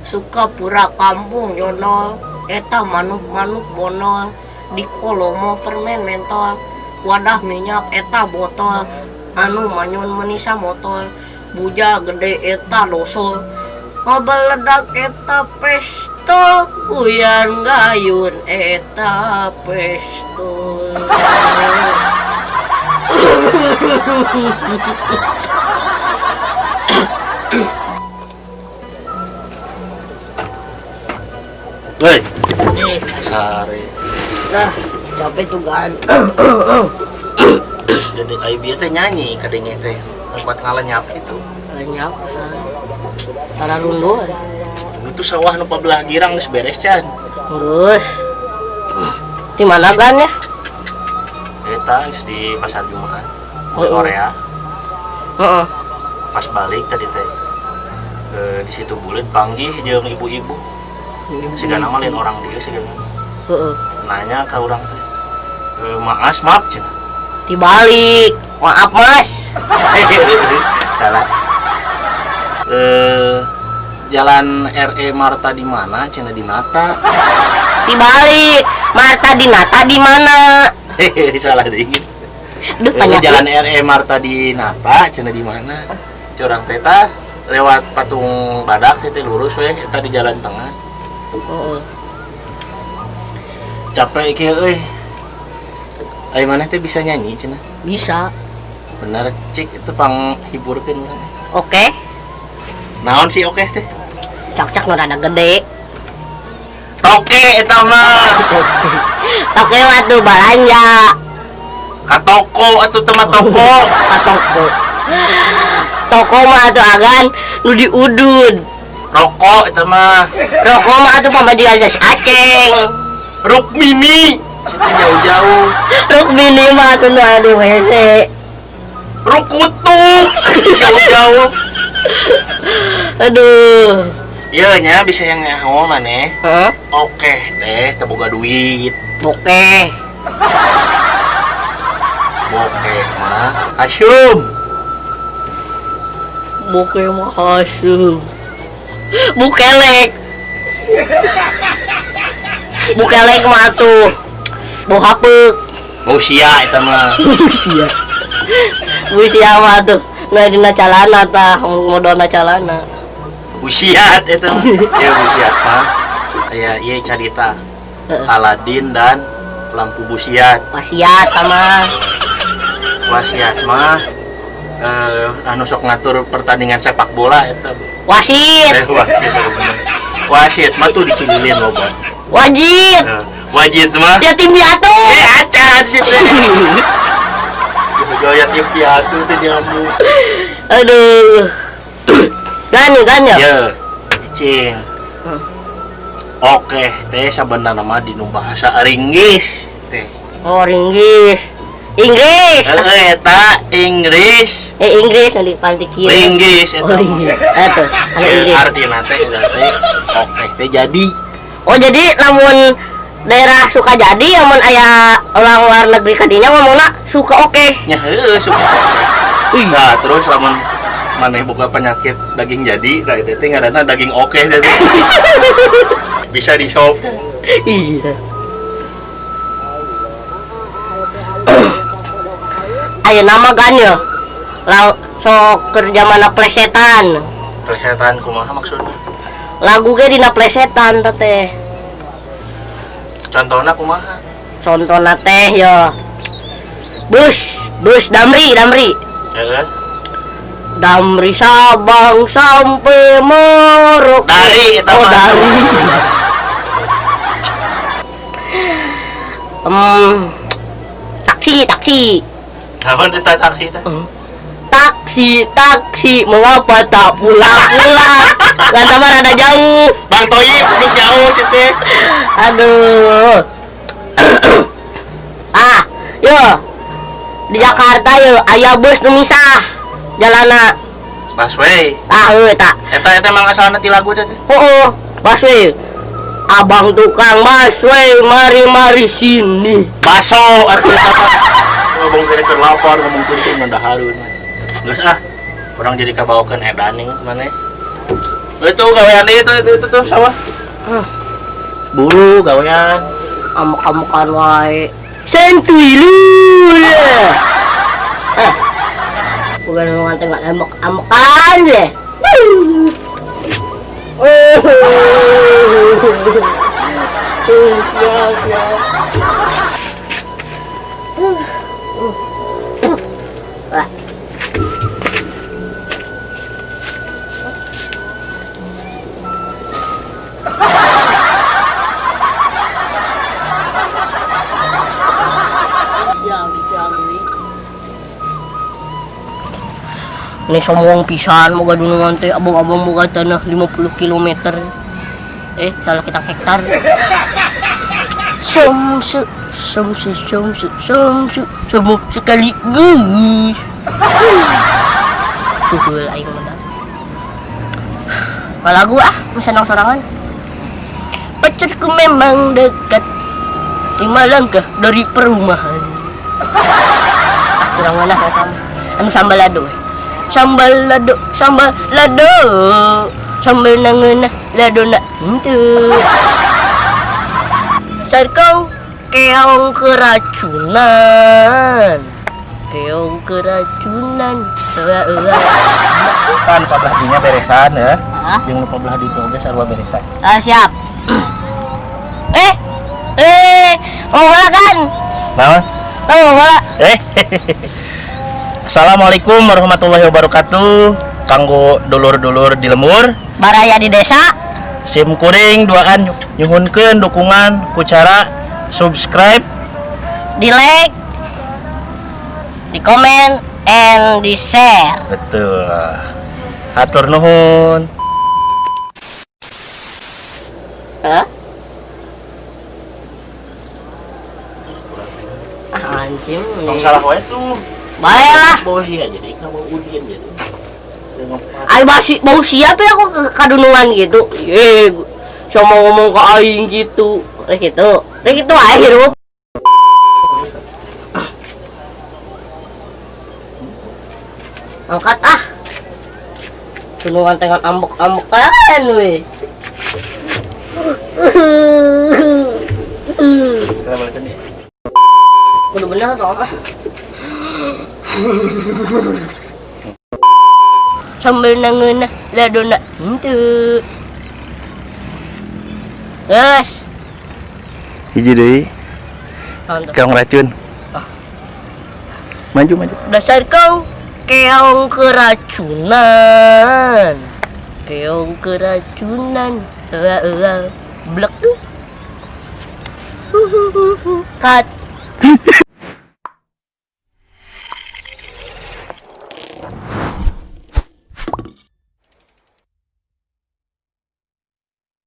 Sukapura kampung nyodol eta manuk-manuk bondol di kolomo permen mentol wadah minyak eta botol anu manyun menisa motol bujal gede eta dosol ngabeledak eta pestol uyan gayun eta pestol. Hei, sare. Nah, capek tuh kan. Jadi ai bieu teh nyanyi kadenge teh. Buat ngalenyap gitu. Lenyap. Tara runduh. Itu sawah nu pabelah girang geus beres can. Geus. Di mana gan ya? Eta geus di pasar Jumat. Oh, oh. Korea. Heeh. Pas balik tadi teh. Di situ buleud panggih jeung ibu-ibu. Sigana mah lain orang dieu sigana. Heeh. Nanya ka urang teh. Maas maaf cenah. Dibalik. Maaf, Mas. Salah. Jalan RE Marta di mana? Cenah di Nata. Dibalik. Marta di Nata di mana? Salah dingin. Duh, banyak. Jalan RE Marta di Nata cenah di mana? Curang teh tah lewat patung badak teh lurus weh eta di jalan tengah. Heeh. Capek kieu euy. Ai maneh teh bisa nyanyi cenah? Bisa. Bener cik itu panghiburkeun urang. Oke. Naon sih oke teh? Cak-cak nu rada gede. Toke eta mah. Toke mah tuh balanja. Ka toko atuh teh mah toko. Ka toko. Toko mah atuh agan nu diudud. Rokok eta mah. Rokok mah atuh pamajikan si Aceng. Rukmini. Situ jauh-jauh. Rukmini mah atuh nu aya di WC. Rukutuk. Jauh-jauh. Aduh. Iya nya bisa yang nyaho maneh. Heeh. Oke teh teu boga duit. Oke. Bokeh mah asyum. Bokeh mah asyum. Bukelek. Bukelek mah atuh. Bau hapeuk. Bau sia eta mah. Busia. Busia mah atuh. Nu aya dina calana tah, modona calana. Busiat eta mah. Ya busiat mah. Aya ieu carita. Heeh. Aladin dan lampu busiat. Wasiat mah. Wasiat mah anu sok ngatur pertandingan sepak bola eta. Wasit. Wasit bener. Wasit mah tuh dicililin loba. Wajib. Wajib mah. Yatim piatu. Acan sih teh. Gaya yatim piatu teh jamu. Aduh. Gani gan ya? Ya, cing. Oke, teh sabenerna mah dinu bahasa Inggris teh. Oh, Inggris. Inggris. Heeh, eta Inggris. Inggris nu di panti kieu. Inggris eta. Oh, Inggris. Atuh, anu Inggris. Artina teh eta teh oke teh jadi. Oh, jadi lamun daerah Sukajadi lamun aya orang luar negeri kadinya ngomongna suka oke. Nya heueuh suka oke. Nah, terus lamun maneh boga penyakit daging jadi, nah itu teh ngaranna daging oke teh. Bisa di solve. Iya. Ayo nama gan ya. Sok kerja mana plesetan. Plesetan kumaha maksudna? Lagu ge dina plesetan teh. Contohna kumaha? Contohna teh ya. Bus, bus Damri, Damri. Heeh. Damri Sabang sampai Merauke. Dari eta Oh, mah. dari. Taksi, taksi. Naon eta taksi teh? Taksi, taksi, mengapa tak pulang-pulang? Lantas mah rada jauh. Bang Toyib, lu jauh sih teh. Aduh. Ah, yo. Di Jakarta yo aya bus nu misah jalana. Busway. Ah, heuh eta. Eta eta emang asalna ti lagu teh. Heeh, busway. Abang tukang busway, mari-mari sini. Baso atuh eta mah. Ngomong kene keur lapar, ngomong kunti ngan dahareun. Geus ah. Urang jadi kabawakeun edan nih maneh. Itu gawean itu tuh sawah. Buru gawean. Amuk-amukan wae. Santuy lul. Eh. Bukan ngomongan teh amuk-amukan deh. Siap, siap. Wah. Siap, siap. Ini sombong pisan moga dunungan teh abang-abang boga tanah 50 km. Salah kita hektar. Somsu, somsu, somsu, somsu, sombong sekaligus. Tuh aing menang. Lagu ah, senang sorangan. Pacarku memang dekat 5 langkah dari perumahan. Ah, kurang mana kamu? Anu sambal lado. Sambal lado, sambal lado. Sambal nangeunah lado na henteu. Sarkau keong keracunan. Keong keracunan. Kan pabelah dinya beresan ya. Hah? Jeung nu pabelah ditu oge sarua beresan. Ah, siap. Mau bola kan? Naon? Mau bola. Assalamualaikum warahmatullahi wabarakatuh. Kanggo dulur-dulur di lembur, baraya di desa, sim kuring duaan nyuhunkeun dukungan ku cara subscribe, di like, di komen, and di share. Betul. Hatur nuhun. Hah? Ah, anjing. Tong salah wae tuh. Baiklah. Bau sia jadi kamu udin jadi. Ayo basi bau siapa ya aku ke kadunungan gitu. Ye, sama ngomong ke aing gitu. Gitu. Gitu ae hirup. Angkat ah. Dunungan dengan ambek-ambekan we. Kudu bener atau apa? Sambil nangeunah ladona henteu. Terus. Hiji deui. Keong racun. Ah. Maju maju. Dasar kau keong keracunan. Keong keracunan. Blek tuh. Cut.